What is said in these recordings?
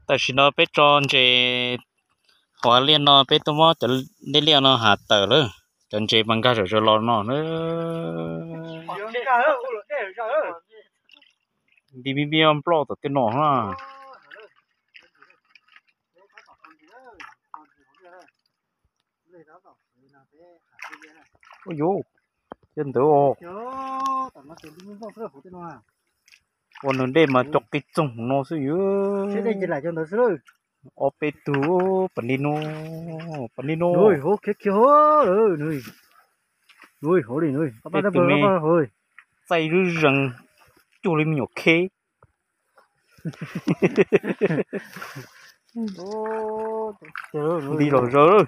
Tam sim no peb tso ntses hauv liaj no, peb tuaj muab cov dej liaj no hav tawm lawm, cov ntses mas nkag zom zaws los no na. Nti mi mi nploj tom tej no na. Ua yuv, yog ntawd os. Ua nws dej mas cov qis txoog no xwb yog. Ob peb tug, pas li no, pas li no. Tus me txaij zuj zees, cuag li me nyuam kheb. Nti zom zaws.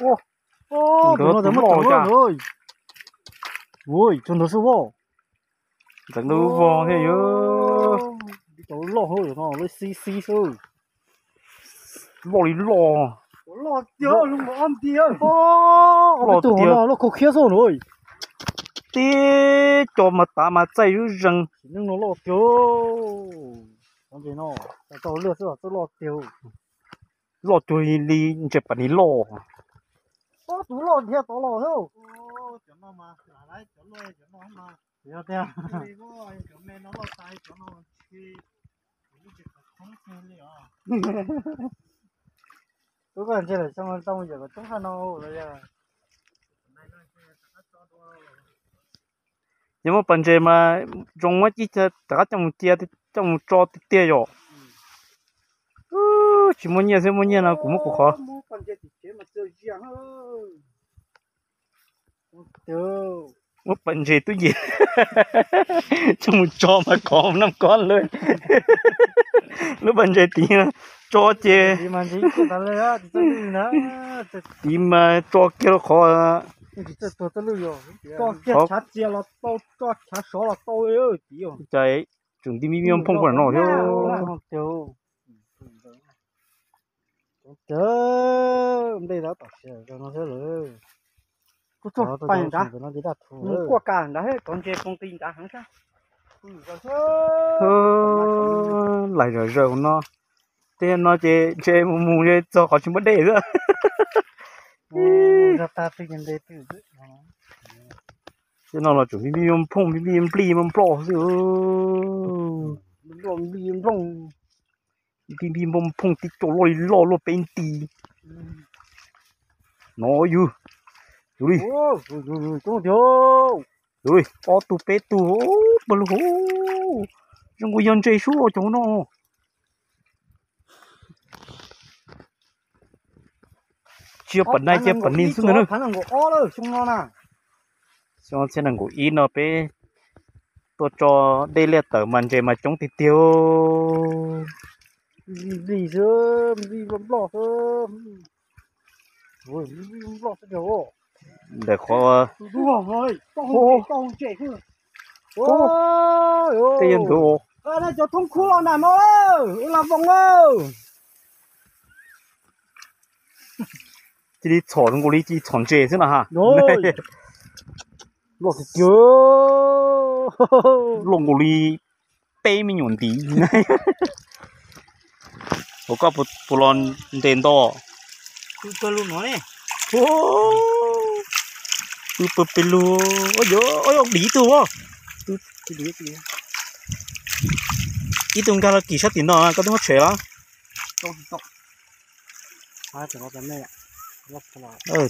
Tus ntawd tus loj cas. Tus ntawd xwb os. Ntxeev lub vog thiab yog. Loj xib xib xwb. Loj li loj. Loj tiag, loj khaub khiab xwb. Tib co mas tav mas txaij zuj zees. Loj tiag, loj cuag li ntses pas nis loj. Tus loj dhia tod los. Tub koj ntshe lawm xyoo tau mus yawm kom coob tshaj no los yog. Yog muaj pas ntses mas zoo muab cib rov qab coj mus cia, coj mus tso tiag tiag yom. Tsis muaj nyiaj xwb, muaj nyiaj no kuv muab kuv qhov. Muab pas ntses tub yim coj mus tso mas khov noj kob lawm. Lub pas ntses tid tso ces tid mas tso kiag rau qhov. Tsum nti mi mi nphooj poj no thiab. Nplej tom sim no thiab lawm. Kuj txog pais nrad, kuj kas nrad, cov ntses poob ti nrad heev thiab. Laim zom zaws no, tej no ces ntshe mus mus txog qhov tsis muaj dej xwb. Tej no los tseem npij npij nplooj npij npij nplij nplooj xwb. Npij npij nplooj, npij npij nplooj tib co loj li loj luaj peb nti. No yus, yus li, yus li ob tug peb tug, pawg lug, zoo nkaus yog ntses sub los cov no. Tsis yog pam nai, cia pam ni xwb ntag na. Xyoo txhiab nees nkaum ib no peb tuaj tso dej liaj tawm mas ntses mas coob tiag tiag. Ntawm qhov tej yog ntawd, cov thoob khub los nram no, ua la voos. Cia li txhom zoo nkaus li cia li txhom ntses xwb no ha. Loj tiag tiag, loj nkaus li peb me nyuam ntiv. Ua koj puas los ntes nto? Pw pawg lug, ib tug, ib tug nkag los kis sab tim no, koj twb muab tshem los?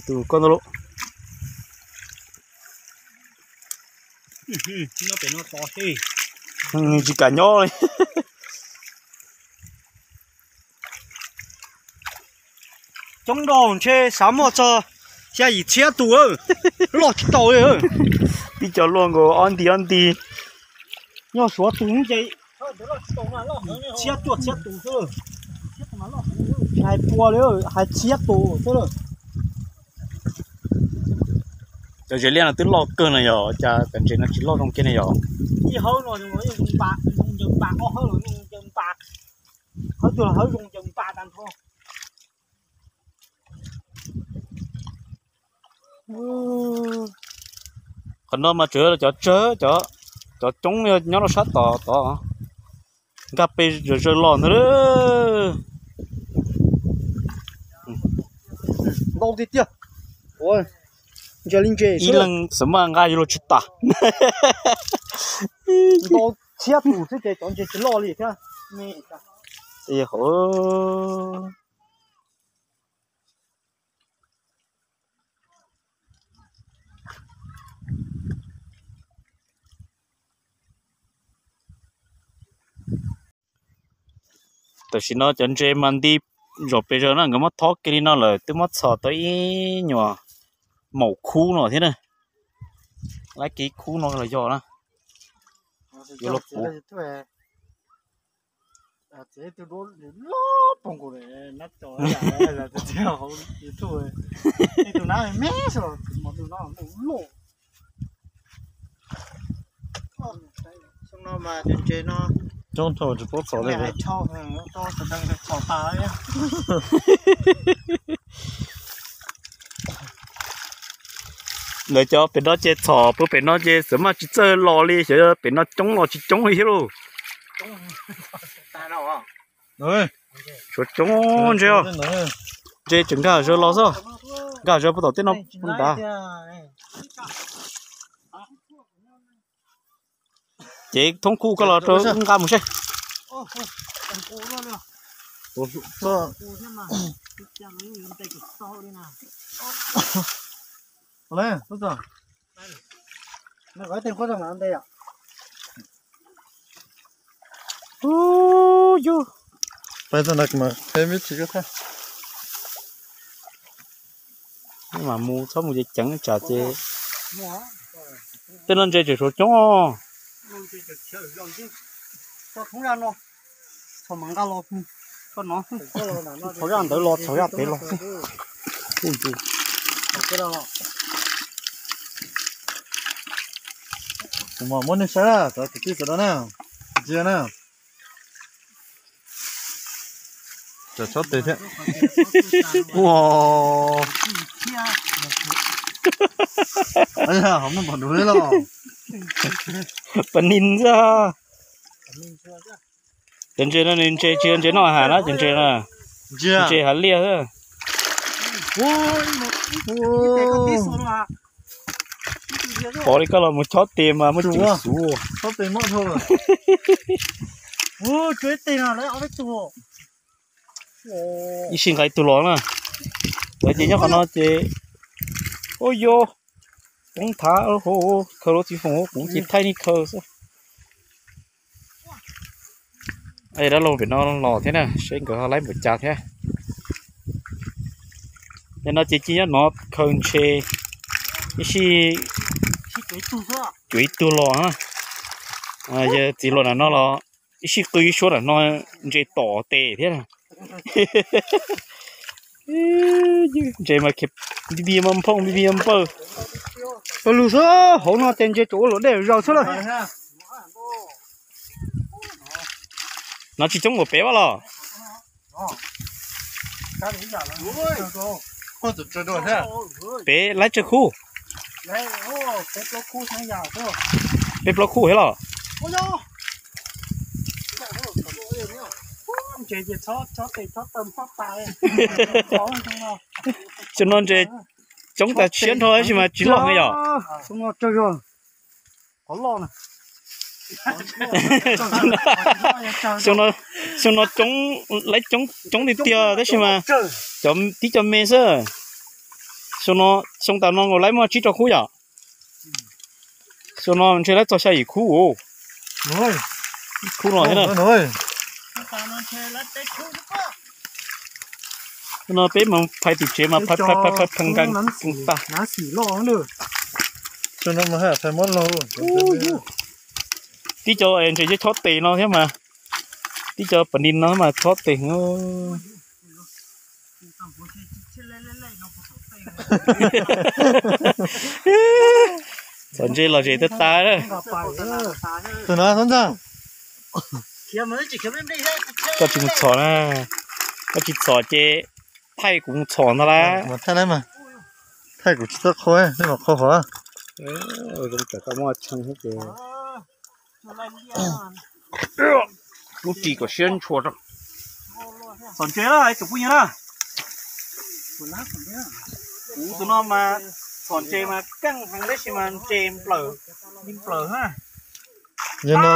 Tus koj ntawd lauj. Tsis kam nyob li. Coob dhau ntshe xav muaj txog xya yim txhiab tus, loj tsis tau li. Tib co luaj nkaus ob nti ob nti. Nyob suav tus ces txhiab cuaj txhiab tus xwb. Hais pua li, hais txhiab tus xwb. Cov zes liaj no twb loj kawg no yog cas cov ntses no tsis loj zoo kiag ne yom? Ib hawb no zoo ncaws npas, ob hawb los zoo ncaws npas, hawb twg los hawb zoo ncaws npas tag nrho. Qhov no mas tseem cov tsawg, cov coob nyob rau sab tod tod. Nkag pes zawg zawg los ntag. Ntau tiag tiag. Ntses li ntses, ib leeg xav maj nqa yuav luag tsis tas. Ntau txhiab tus xwb ces cov ntses tsis loj li thiab. Tam sim no cov ntses mas nti zom pes zaws na, nkawd muab thob kiag li no lawm, twb muab txhom tau ib nyuag maum khub no thiab na. Lab kiag ib khub no los yog na. Yuav luag puv. Coob thaum tsis paub txhom li. Lawv cov pem no ces txhom, pem no ces xav maj tsis txawj los li, xyov pem no coob los tsis coob li thiab lauj. Tshuav coob ntses os. Ntses tseem nkag zawg los xwb, nkag zawg puag tom tej no nrad. Ces thoob khub koj los rau nqa mus saib. Mas mus txhob mus ceev ceev tsam ces tej no ntses tseem tshuav coob. Txhom zaj ntawd los txhom zaj pem los. Kuv mam muab nej saib, cov kwv tij sawv daws na, ntsia na. Cov txhob tes thiab. Ua, muaj npaum duv los. Pas nis xwb. Cov ntses no nws ntses tsis yog ntses noj hav na, cov ntses no ntses hav liaj xwb. Pom li koj los mus chob tes mas muaj cem xuv. Ib sij nqa ib tug los na. Lawv ces nyob qhov no ces, ua yog, poob thav, khaws lub txiv foom kuv ces thaij nej khaws xwb. Dab laug pem no los thiab na, seb nkawd ho laib npaum cas thiab. Yog no ces cia nyob no khaws ntshe ib sij cuav ib tug los na. Yog txiv hluas nram no los ib sij qw ib suab nram no ntses tom tes thiab. Ntses mas npij npij nphooj npij npij npawj. Pawg lug xwb, hauv no ces ntses tsuas ua luam dej zaws xwb lawm. No tsis coob npaum pem vaj los? Pem laib tsawg khub? Peb plaub khub thiab los? Xyoo no ntses coob tas siab nrho tab sis mas tsis loj heev yom. Xyoo no coob, laib coob tiag tiag tab sis mas cov tib co me xwb. Xyoo no, xyoo tas no laib muaj tsib rau khub yom. Xyoo no ntshe laib txog xya yim khub. Ib khub no thiab na. No peb mus phais tim tsev mas phais phais phais phais nkas tag. Tib co ntses chob tes no thiab mas, tib co pas nis no mas chob tes. Txhom ntses los zem tag tag. Koj tsis mus txhom na, koj tsis txhom ces thaij kuv mus txhom ntag lauj. Thaij kuv tsis txawj qhua, nej mam qhua hov. Zoo tsam koj muaj tshee thiab ces. Lub ris kom siab ntshua. Txhom ntses na tsoom phooj ywg na. Kuv tus no mas txhom ntses mas keej heev tab sis mas ntses nplawm, nplawm na. Yog no,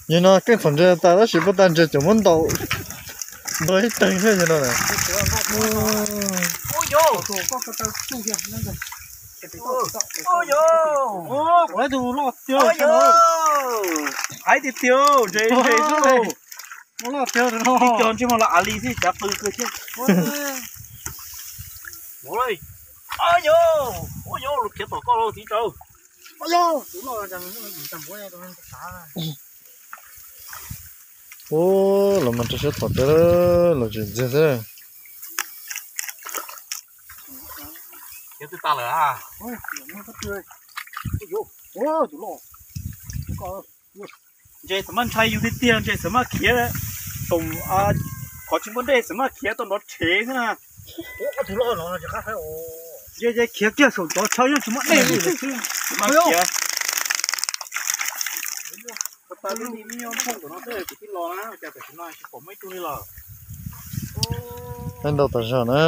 yog no keej txhom ntses tas tab sis puag ta ntses tseem muab ntaus ntaus ib teg thiab yog no. Hais tiag tiag, ntses ntses xwb. Tib co ntsej muag los av li xwb, cav qw kawg thiab. Ua yog, ua yog, los khiav tom koj lauj txiv ntsaws. Ub, los mas rau siab txhom tiag, los tsis ntxiag xwb. Khiav twb tag lawm a. Ntses xav maj ntshai yus tiag tiag, ntses xav maj khiav tom, qhov tsis muaj dej xav maj khiav tau nrov rhev xwb na. Ye ye khiav kiag saum cov chaw yeej tsis muaj dej li lawm xwb. Xav maj khiav. Ntau tas zog na.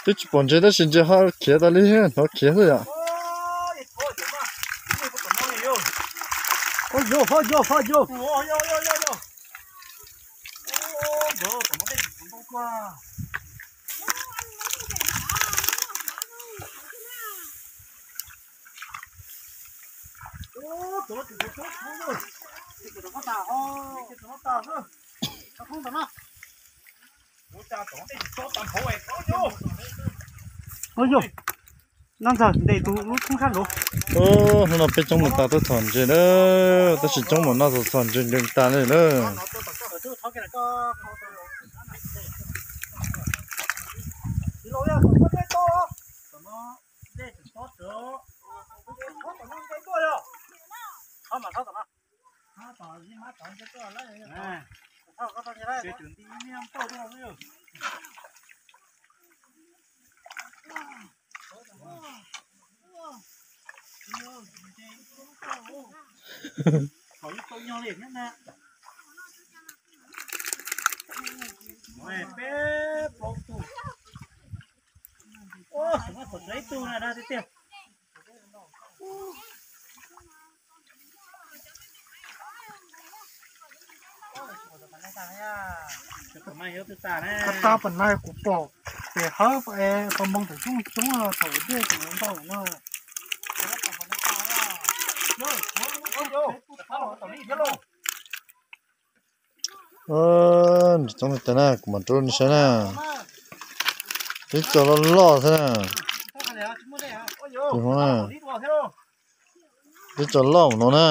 Twb tsis pom ntses tab sis ntses ho khiav tas li, hnov khiav xwb yom. Ua yog, no ntxawg ntes tus lub thoob sab nraud. Hnub no peb coob mus tas tuaj txhom ntses na, tab sis coob mus noj txhom ntses nkees tas li na. Peb plaub tug. Ua, tseem muaj txhom ib tug na, tiag tiag. Kab tab pas nai kuv pom pem hawb es pas moog tawm coob coob thaum dej tseem ntau lawm na. Tsoom ntawm na, kuv mam rub nej saib na. Tib co loj loj xwb na. Tib co loj no na.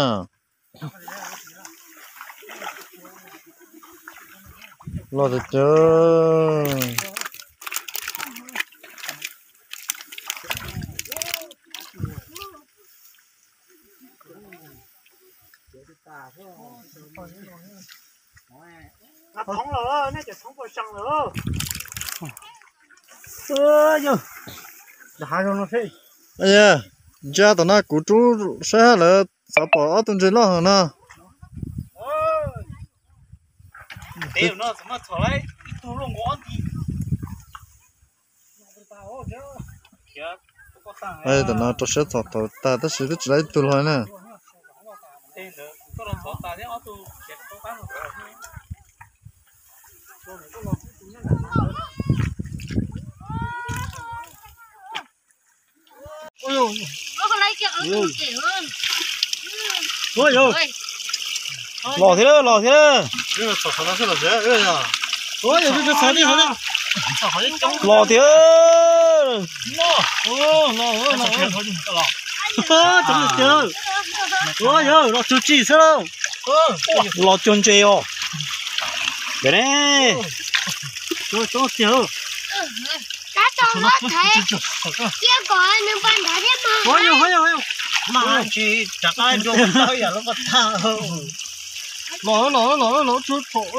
Loj tiag tiag. Ntsia tom no kuv rub saib lawv xav pom ob tug ntses loj heev no. Tam no rau siab txhom tau tag tab sis twb tsis tau ib tug los na. Los thiab, los thiab. Los thiab. Los cuag ntses os. Cov ne. Tab tom muab thaiv cia kom nws pas nrad thiab mas. Mas tsis rov qab rau tau ib yam lub pov thawj. Los los los los tsuag tsom.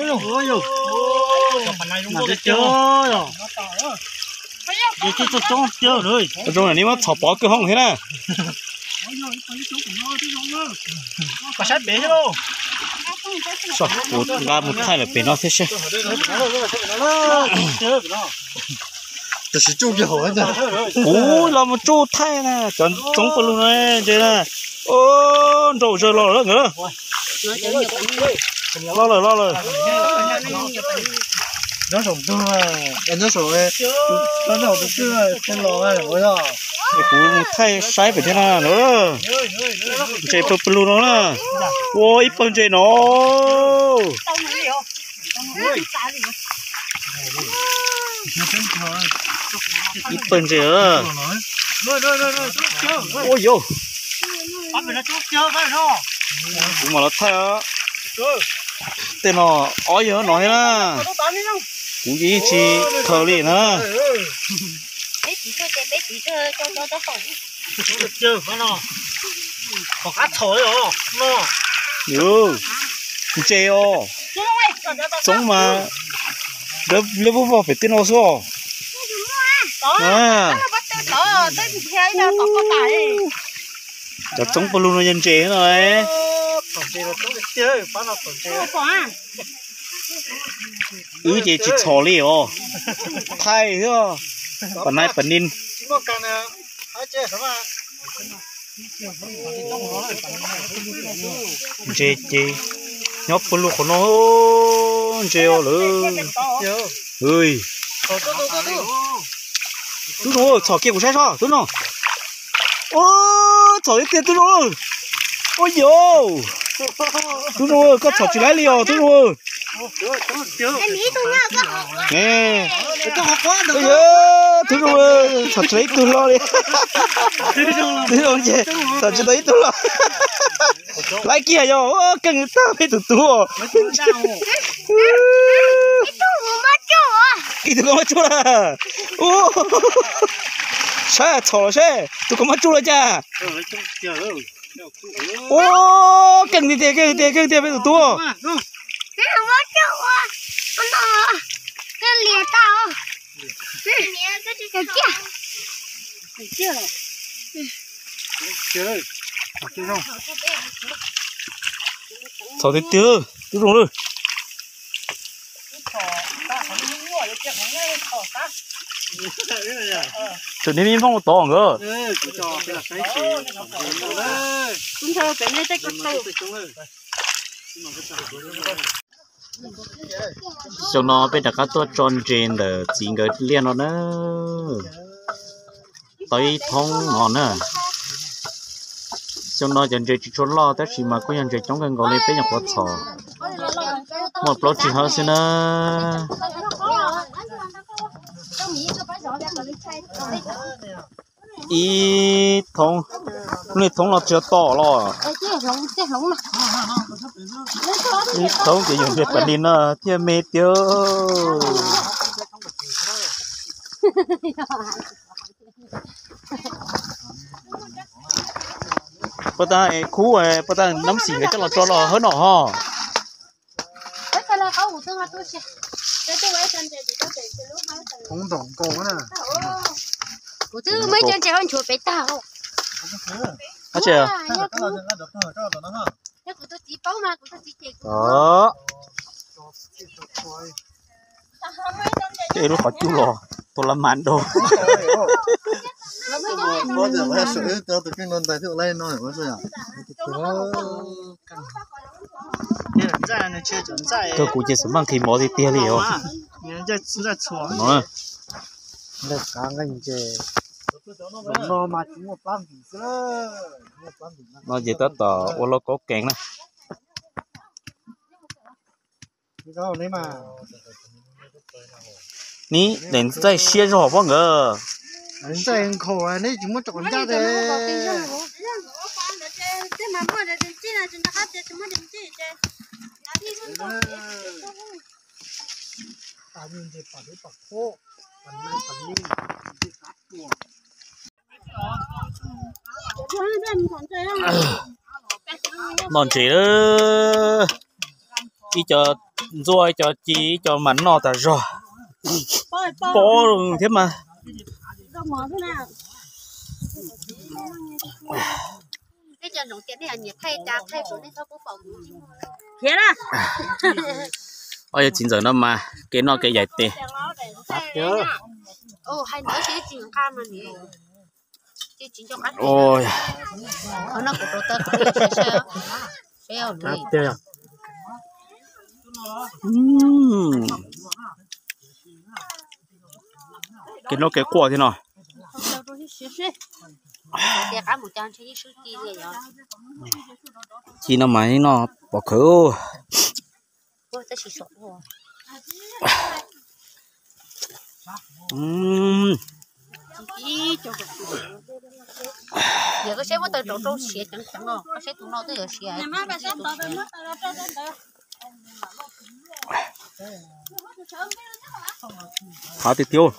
Zoo na, neb muab txhom pov kawg hoob thiab na. Kuv nqa mus thaij lawm pem no thiab seb. Kuv los mus tsuj thaij na, cov txoov pawg lug no ntse na. Nraum zawg los lawm nkawd. Los lawm los lawm. Kuv mus thaij saib pem thiab na. Ntses pawg pawg lug no na. Ua ib pawg ntses no. Ib pawg ntses. Ua yuav. Kuv mam los thaij. Tej no ob yawg no thiab na. Kuv yeej tsis khaws li na. Ntses os. Txoov mas lawv vog pem tej no xwb os. Cov txoov pawg lug no yog ntses no. Wb ces tsis txhom li os. Thaij thiab. Pam nai pam nin. Ntses ces nyob pawg lug qhov no. Ntses os lawm. Tub Zoo, txhom kiag kuv saib soj tub no. Txhom tiag tiag tub Zoo. Ua yuav. Tub Zoo, koj txhom tsis laib li os tub Zoo. Tub Zoo, txhom tsis tau ib tug hlo li. Tub Zoo ces txhom tsis tau ib tug hlo. Laib kiag yog keej tag peb tus tub. Ib tug koj mab tsuj lawm. Saib txhom los seb tus koj mab tsuj lawm cas. Ua keej tiag tiag, keej tiag, keej tiag peb tus tub. Txhom tiag tiag, tub Zoo lawm. Tseem niaj me nplooj tod nkawd. Xyoo no peb rov qab tuaj tso ntses ntawm txiv nkawd liaj no na. Tau ib thoob no na. Xyoo no cov ntses tsis tshua loj tab sis mas kuj yog ntses coob kawg nkaus li peb nyuam qhuav txhom. Muaj plaub tsib hawv xwb na. Ib thoob, lub niag thoob no tsis yog tom los. Ib thoob ces yog ntses pam nis no thiaj me tiag. Puas tas khub, puas tas nab xim nkawd coj los tso los hawb no ho. Kuv twb muaj ib co ntses hauv nchuav pem tag. Yog kuv tus txiv paub mas kuv tus txiv ces kuv Ces lub qhov cub los tua la mas dau. Kawg kuv ces xav maj nqhis mov tiag tiag li os. No ces tab tom ua lauj kaub keev na. Neb daim ntxaij siab zog pob nkawd. Noj ntses, ib co ntxuaj, ib co ci, ib co mas noj tas zog. Pob thiab mas. Ob yawg txiv ntxawm no mas kev noj kev yaim tes. Kev noj kev quaj thiab no. Ci no mas noj pom khawv. Hav tiag tiag.